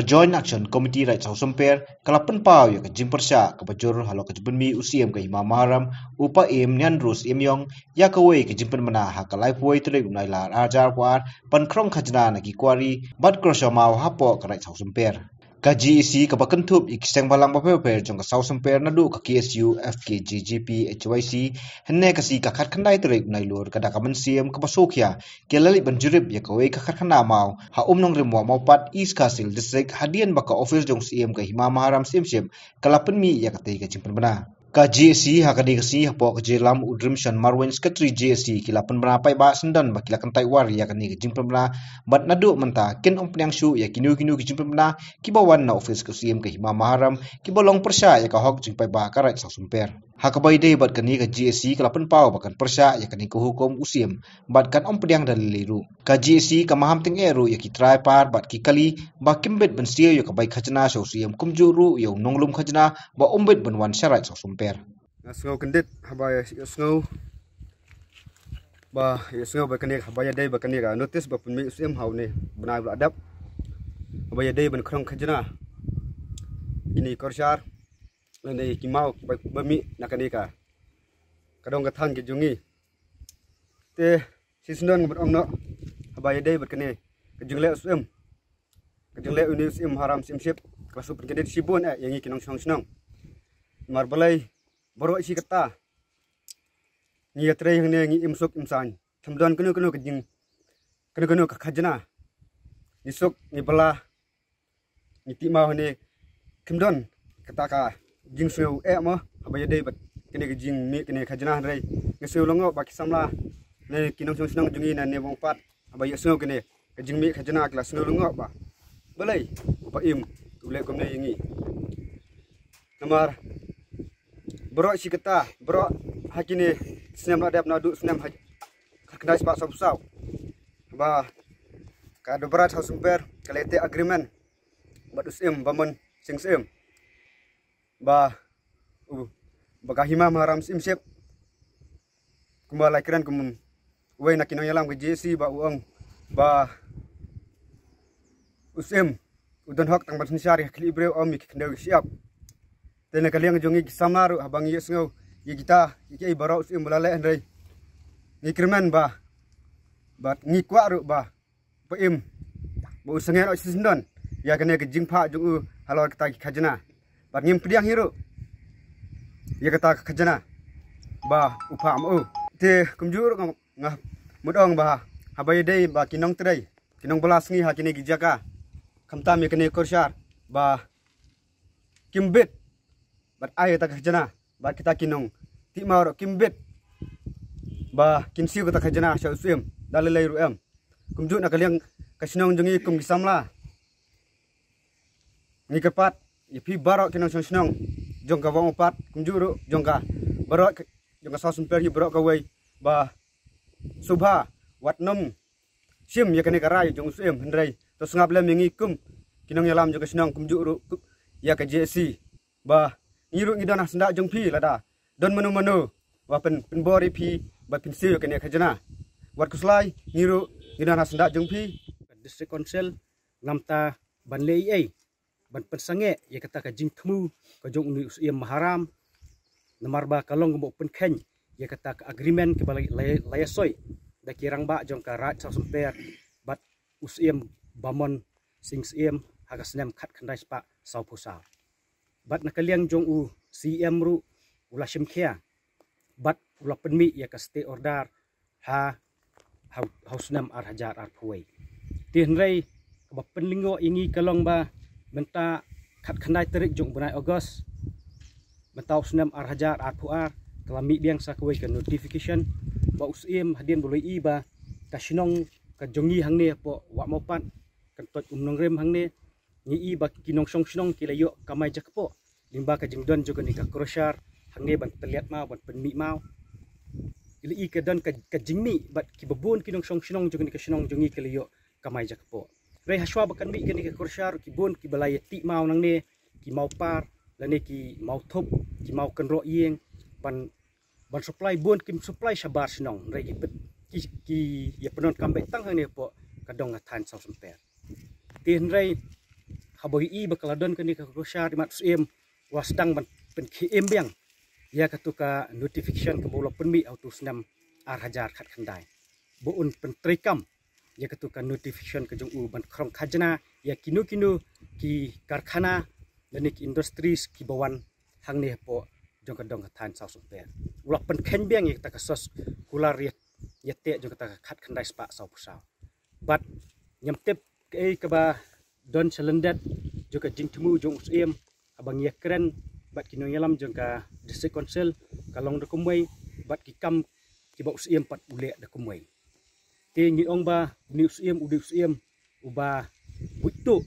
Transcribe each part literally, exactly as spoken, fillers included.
Ka Joint Action Committee Raid Sawsumper ka la pynpaw ïa ka jingpyrshah kaba jur halor ka jingpynmih u Syiem ka Hima Maharam, u Paiem Nianru Syiem Yong, ïa kawei ka jingpynbna ha ka laiphew tarik u Nailar ar hajar arphew ar, ban khrong khajna na ki quarry bad crusher maw hapoh ka Raid Sawsumper. Ka G A C kaba kynthup ïa ki seng bhalang bapher bapher jong ka Sawsumper naduh ka K S U, F K J G P, H Y C, hynne ka sngi ka khatkhyndai tarik u Nailur ka da ka mynsiem kaba sngewkhia, ki la leit ban jurip ïa kawei ka karkhana maw ha Umnongrim Wah Mawpat, East Khasi Hills District, hadien ba ka ophis jong u Syiem ka Hima Maharam Syiemship ka la pynmih ïa katei ka jingpynbna. Ka G A C ha kane ka sngi hapoh ka jingïalam u Drimshon Marwein, Secretary G A C, ki la pynbna paidbah syndon ba ki la kyntait war ïa kane ka jingpynbna, bad naduh mynta kin ym pdiang shuh ïa kino kino ki jingpynbna kiba wan na ophis ka Syiem ka Hima Maharam kiba long pyrshah ïa ka hok jingpaidbah ka Raid Sawsumper. Ha kaba ïadei bad kane ka G A C ka la pynpaw ba kan pyrshah ïa kane ka hukum u Syiem bad kan ym pdiang da lei lei ruh. Ka G A C ka maham tyngeh ruh ïa ki trai par bad ki kali ba kim bit ban siew ïa ka bai khajna sha u Syiem, kumjuh ruh ïa u nonglum khajna ba um bit ban wan sha Raid Sawsumper. Nga sngew kyndit haba ïohsngew ba, ïohsngew ba kane, haba ïadei ba kane ka notice ba pynmih u Syiem ha une u bnai ba la dep, haba ïadei ban khrong khajna kine ki crusher lane ki maw ba, ba mih na kane ka, ka dong ka thaiñ ka jong ngi. Te shisyndon nga ban ong noh haba ïadei bad kane ka jingleh u Syiem, ka jingleh une u Syiem Maharam Syiemship ka la shu pynkyndit shibun eh ïa ngi ki nongshong shnong. Namar balei, baroh shi katta ngi ïatrei hangne ngi im suk im saiñ, khlem don kano kano ka jing, kano kano ka khajna. Ngi suk, ngi bylla, ngi tih maw hangne, khlem don kata ka jingsngew eh mo haba ïadei bad kane ka jingmih kane ka khajna, hynrei nga sngew lyngngoh ba ki samla ne ki nongshong shnong jong ngi na ne Wah Mawpat haba ïohsngew kane ka jingmih khajna ki la sngew lyngngoh ba balei u Paiem u leh kumne ïa ngi. Namar baroh shi katta, baroh ha kine snem la dep, naduh snem ha khatkhyndai spah sawphew saw ba ka Dorbar Sawsumper ka la ïateh agreement bad u Syiem Bamon Sing Syiem ba u, ba ka Hima Maharam Syiemship, kumba la kren kum uwei na ki nongïalam ka G A C ba u ong ba u Syiem u don hok tang ban synshar ïa ki khlieh briew, ym ïa ki khyndew ki shyiap. Te na ka liang jong ngi ki samla ruh haba ngi ïohsngew ïa kita, ïa kiei baroh u Syiem ba la leh, hynrei ngi kyrmen ba, bad ngi kwah ruh ba Paiem ba u sangeh noh shisyndon ïa kane ka jingphah jong u halor kata ki khajna, bad ngim pdiang hi ruh ïa kata ka khajna ba u phah ma u. Te kumjuh ruh nga, nga mut ong ba haba ïadei ba ki nongtrei, ki nongbylla sngi ha kine ki jaka, khamtam ïa kane ka crusher, ba kim bit bad ai kata ka khajna, bad kita ki nongtih maw ruh kim bit ba kin siew kata ka khajna sha u Syiem da lei lei ruh em. Kumjuh na ka liang ka shnong jong ngi kum ki samla, ngi kyrpad ïa phi baroh ki nongshong shnong jong ka Wah Mawpat, kumjuh ruh jong ka baroh ka, jong ka Sawsumper hi baroh kawei ba sngewbha wat nym shim ïa kane ka rai jong u Syiem, hynrei to sngap lem ïa ngi kum ki nongïalam jong ka shnong, kumjuh ruh kum ïa ka G A C, ba ngi ruh ngi don ha syndah jong phi, lada don mano mano ba pyn, pynbor ïa phi ba phin siew ïa kane ka khajna. Wat khuslai, ngi ruh ngi don ha syndah jong phi. District Council namar ban leh ei ei ban pynsangeh ïa kata ka jingthmu ka jong une u Syiem Maharam, namar ba ka long kaba pynkheiñ ïa kata ka agreement kaba la, la, la ïasoi da ki rangbah jong ka Raid Sawsumper bad u Syiem Bamon Sing Syiem ha ka snem khatkhyndai spah sawphew saw. Bad na ka liang jong u C M ruh u la shim khia bad u la pynmih ïa ka stay order ha, ha, ha u snem ar hajar arphew wei. Te hynrei kaba pynlyngngoh ïa ngi ka long ba mynta khatkhyndai tarik jong u bnai August mynta u snem ar hajar arphew ar, ka la mih biang sa kawei ka notification ba u Syiem, hadien ba u la ïohi ba ka shnong ka jong ngi hangne hapoh Wah Mawpat, kyntoit Umnongrim hangne, ngi ïohi ba ki nongshong shnong ki la ïoh kamai jakpoh lyngba ka jingdon jong kane ka crusher hangne ban tylliat maw, ban pynmih maw. Ngi la ïohi ka don ka, ka jingmih bad kiba bun ki nongshong shnong jong kane ka shnong jong ngi ki la ïoh kamai jakpoh. Hynrei hashwa ba kan mih kane ka crusher, ki bun kiba la ïatih maw nangne, ki maw par lane ki maw thup, ki maw kynroh ïing ban, ban supply, bun kim supply shabar shnong, hynrei ki pyn, ki, ki ïa pyndonkam beit tang hangne hapoh ka dong ka thaiñ Sawsumper. Te hynrei haba i ba ka la don kane ka crusher imat u Syiem u la sdang ban pynkhie im biang ïa katu ka notification kaba u la pynmih ha utu u snem ar hajar khatkhyndai ba un pyntreikam ïa katu ka notification ka jong u ban khrong khajna ïa kino kino ki karkhana lane ki industries kiba wan hangne hapoh jong ka dong ka thaiñ Sawsumper. U la pynkheiñ biang ïa kata ka sos kular ïa, ïa teh jong kata ka khatkhyndai spah sawphew saw. Bad ngam tip kaei kaba don sha lyndet jong ka jingthmu jong u Syiem haba ngi ïakren bad ki nongïalam jong ka District Council ka long da kumwei bad ki kam kiba u Syiem pat u leh da kumwei. Te ngi ong ba une u Syiem u dei u Syiem uba buit tuh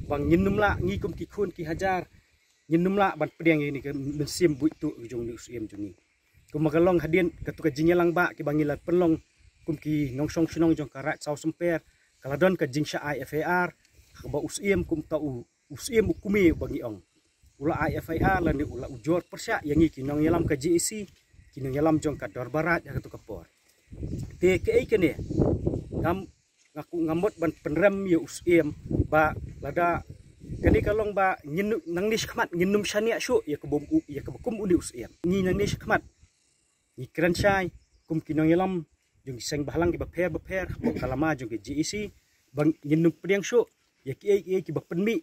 ba ngin nym lah ngi kum ki khun ki hajar ngin nym lah ban pdiang ïa kane ka mynsiem buit tuh jong une u Syiem jong ngi. Kumba ka long hadien katu ka jingïalang ba kiba ngi la pynlong kum ki nongshong shnong jong ka Raid Sawsumper ka la don ka jingshah ai F I R ha kaba u Syiem kumta u, u Syiem u kmie uba ngi ong u la ai F I R lane u la ujor pyrshah ïa ngi ki nongïalam ka J A C, ki nongïalam jong ka Dorbar Raid ha katu ka por. Te kaei kane ngam nga ku nga mut ban pynrem ïa u Syiem ba lada kane ka long ba ngin nu-, nangne shakhmat ngin nym shaniah shuh ïa kaba u, ïa kaba kum une u Syiem. Ngi nangne shakhmat ngi kren shai kum ki nongïalam jong ki seng bhalang kiba pher bapher hapoh ka lama jong ki J A C ba ngin nym pdiang shuh ïa kiei kiei kiba pynmih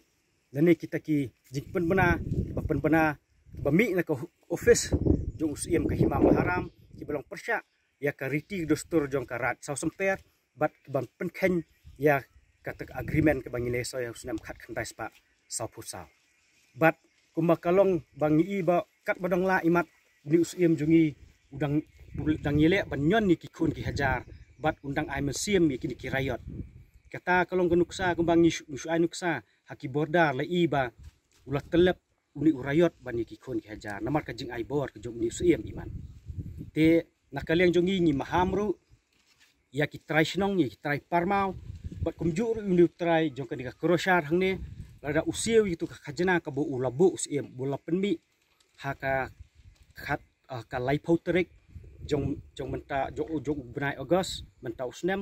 lane kita ki jingpynbna kiba pynbna kiba mih na ka office jong u Syiem ka Hima Maharam kiba long pyrshah ïa ka riti dustur jong ka Raid Sawsumper bad kiban pynkheiñ ïa kata ka agreement kaba ngi la soi ha u snem khatkhyndai spah sawphew saw. Bad kumba ka long ba ngi i ba katba dang lah imat une u Syiem jong ngi u dang, u dang ïaleh ban ñion ïa ki khun ki hajar bad u dang ai mynsiem ïa kine ki riot. Kata ka long ka nuksa kumba ngi shu, ngi shu ai nuksa ha ki border la i ba u la tyllep une u riot ban ïa ki khun ki hajar namar ka jingai bor ka jong une u Syiem imat. Te na ka liang jong ngi ngi maham ruh ïa ki trai shnong ïa ki trai parmaw bad kumjuh ruh une u trai jong kane ka crusher hangne lada u siew ïa kitu ka khajna kaba u la buh u Syiem ba u la pynmih ha ka khat, ah, ka laiphew tarik jong, jong mynta jong, jong u bnai August mynta u snem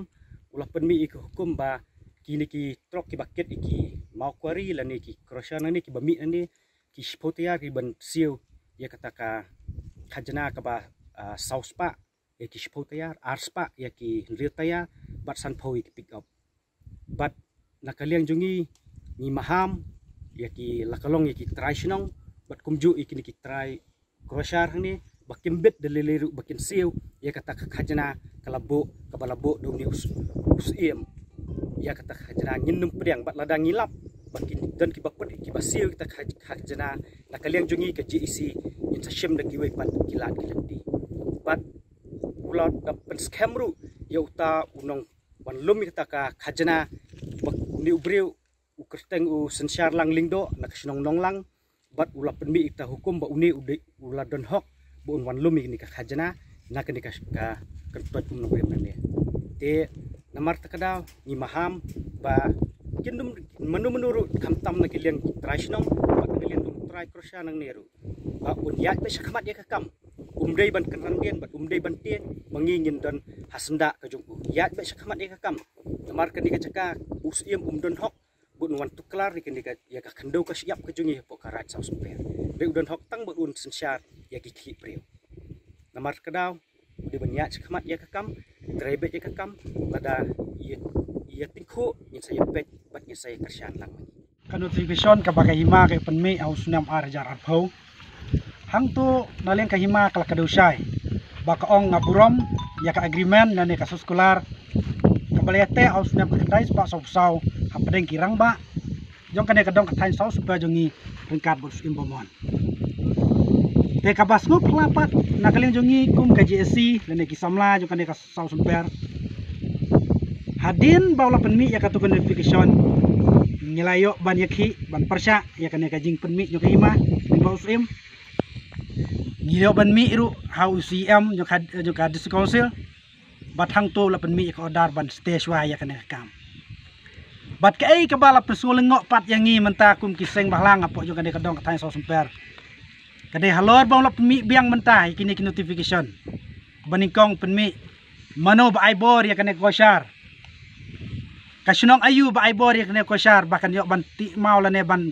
u la pynmih ïa ka hukum ba kine ki trok kiba kit ïa ki mawkwari lane ki crusher lane kiba mih lane ki shiphew tyre kiban siew ïa kata ka khajna kaba, ah, saw spah ïa ki shiphew tyre, ar spah ïa ki hynriew tyre bad sanphew ïa ki pick up. Bad na ka liang jong ngi ngi maham ïa ki la ka long ïa ki trai shnong bad kumjuh ïa kine ki trai crusher hangne ba kim bit da lei lei ruh ba kin siew ïa kata ka khajna ka la buh kaba la buh da une u Syiem. Ïa kata ka khajna ngin nym pdiang bad lada ngi lap ba kin don kiba pdiang kiba siew ïa kata ka khaj-, khajna na ka liang jong ngi ka J A C ngin sa shim da kiwei pat ki lad ki lynti. Bad u la da pynskhem ruh ïa uta u nongwan lum ïa kata ka khajna ba une u briew u kyrteng u Synshar Lang Lyngdoh na ka shnong Nonglang bad u la pynmih ïa kata hukum ba une u dei u la don hok ba un wan lum ïa kane ka khajna na kane ka, ka kyntoit kum nongrim nangne. Te namar kata ka daw ngi maham ba kin dum mano mano ruh khamtam na ka liang trai shnong bad na ka liang trai crusher nangne ruh ba un ïaid beit shakhmat ïa ka kam. Um dei ban kynran dien bad um dei ban tieng ba ngi ngin don ha syndah ka jong u. Ïaid beit shakhmat ïa ka kam. Namar kane ka jaka u Syiem um don hok ba un wan tuklar ïa kane ka, ïa ka khyndew ka shyiap ka jong ngi hapoh ka Raid Sawsumper. Dei u don hok tang ba un synshar ïa ki khlieh briew. Namar ka daw u dei ban ïaid shakhmat ïa ka kam, trei beit ïa ka kam, lada ïa, ïa tyngkhuh ngin sa ïa peit bad ngin sa ïa kyrshan lang. Ka notification kaba ka hima ka pynmih ha u snem ar hajar arphew. Hangto na liang ka hima ka la kdew shai ba ka ong nga burom ïa ka agreement lane ka sos kular kaba la ïateh ha u snem khatkhyndai spah sawphew saw hapdeng ki rangbah jong kane ka dong ka thaiñ Sawsumper jong ngi ryngkat bad u Syiem Bamon. Te kaba sngewphylla pat na ka liang jong ngi kum ka J A C lane ki samla jong kane ka Sawsumper. Hadien ba u la pynmih ïa katu ka notification ngi la ïoh ban ïakhih ban pyrshah ïa kane ka jingpynmih jong ka hima lyngba u Syiem. Ngi la ïoh ban mih ruh ha u C M jong ka, jong ka District Council. Bad hangto u la pynmih ïa ka order ban stay shwa ïa kane ka kam. Bad kaei kaba la pynsngewlyngngoh pat ïa ngi mynta kum ki seng bhalang hapoh jong kane ka dong ka thaiñ Sawsumper. Ka dei halor ba u la pynmih biang mynta ïa kine ki notification. Ba nyngkong pynmih mano ba ai bor ïa kane ka crusher. ka shnong aïu ba ai bor ïa kane ka koshar ba kan ïoh ban tih maw lane ban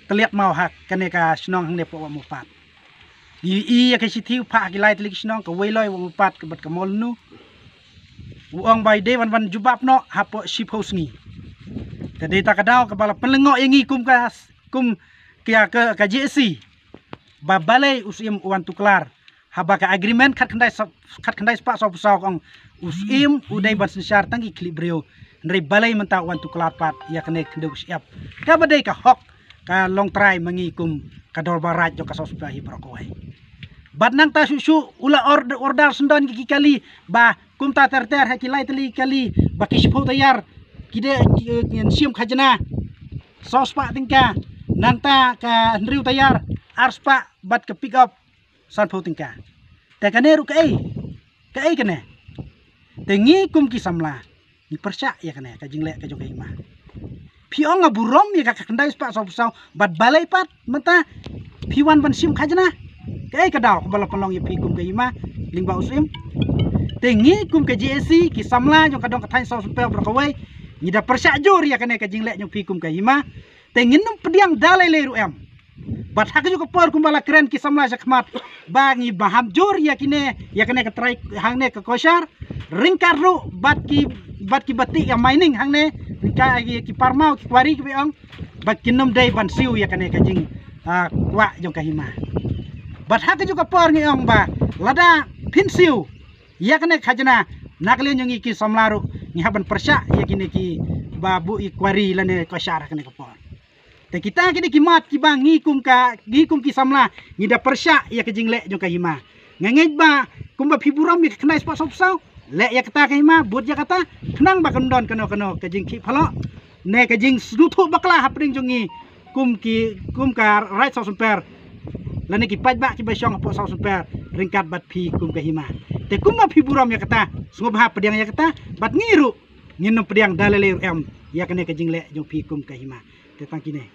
tylliat maw ha kane ka shnong hangne hapoh Wah Mawpat. Ngi ïohi ïa ka shithi u phah ha ki lai tylli ki shnong, kawei la ïa Wah Mawpat bad ka Mawlynnur. U ong ba i dei ban ban jubab noh hapoh shiphew sngi. Te dei ta ka daw kaba la pynlyngngoh ïa ngi kum ka, kum ka, ka, ka J A C ba balei u Syiem u wan tuklar haba ka agreement khatkhyndai sa-, khatkhyndai spah sawphew saw ka ong u Syiem u dei ban synshar tang ki khlieh briew. Hynrei balei mynta u wan tuklar pat ïa kane ka khyndew ka shyiap kaba dei ka hok, ka longtrai ma ngi kum ka dorbar raij jong ka sawspah hi baroh kawei. Bad nangta shuh shuh u la ord-, order syndon ki kali ba kumta ter ter ha ki lai tylli ki kali ba ki shiphew taïar ki dei ki, ki shim khajna sawspah tyngka, nangta ka hynriew taïar arspah bad ka pick up sanphew tyngka. Te kane ruh kaei, kaei kane? Te ngi kum ki samla ngi pyrshah ïa kane ka jingleh ka jong ka hima. Phi ong nga burom ïa ka khatkhyndai spah sawphew saw bad balei pat mynta phi wan ban shim khajna? Kaei ka daw kaba la pynlong ïa phi kum ka hima lyngba u Syiem? Te ngi kum ka J A C, ki samla jong ka dong ka thaiñ Sawsympew baroh kawei, ngi da pyrshah jur ïa kane ka jingleh jong phi kum ka hima. Te ngin ym pdiang da lei lei ruh em. Bad ha kajuh ka por kumba la kren ki samla shakhmat ba ngi maham jur ïa kine, ïa kane ka trai hangne ka koshar, ryngkat ruh bad ki, bad ki bati ka mining hangne, ryngkat ïa ki parmaw ki kwari kiba ong ba kin ym dei ban siew ïa kane ka jing, ah, kwah jong ka hima. Bad ha kajuh ka por ngi ong ba lada phin siew ïa kane ka khajna, na ka liang jong ngi ki samla ruh ngi hap ban pyrshah ïa kine kiba buh ïa ki kwari lane koshar ha kane ka por. Te kita ki dei ki mat kiba ngi kum ka, ngi kum ki samla ngi da pyrshah ïa ka jingleh jong ka hima. Nga ngeit ba kumba phi burom ïa ka khyndai spah sawphew saw, leh ïa kata ka hima, bud ïa kata, khnang ba kan don kano kano ka jingkhih phylla ne ka jingsngewthuh bakla hapdeng jong ngi kum ki, kum ka raij Sawsympew lane ki paidbah kiba shong hapoh Sawsympew ryngkat bad phi kum ka hima. Te kumba phi burom ïa kata, sngewbha pdiang ïa kata, bad ngi ruh ngin ym pdiang da lei lei ruh em ïa kane ka jingleh jong phi kum ka hima. Te tang kine.